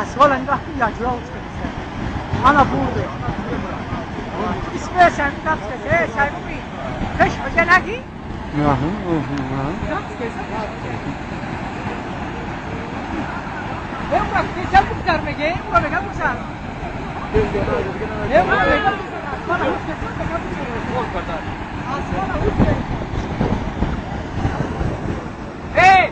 Асфала нигоҳ кун, яҷура учка. Ана бурде. Исмеш ҳамин даст кесе, шайбуми. Пеш хоҷа наги? Даст кесе. Ура кесе буксар меге, ура мега буксар. Ура мега буксар. Асфала учка, мега буксар. Асфала учка. Эй!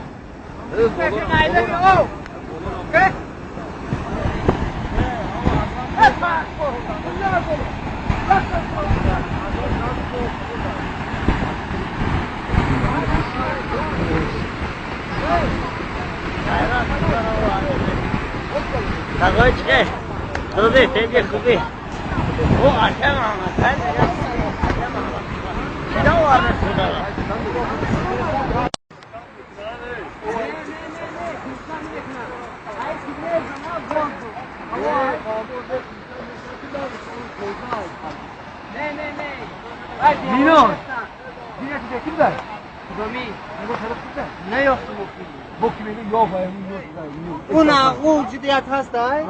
Mino. اون جدیت هست ای؟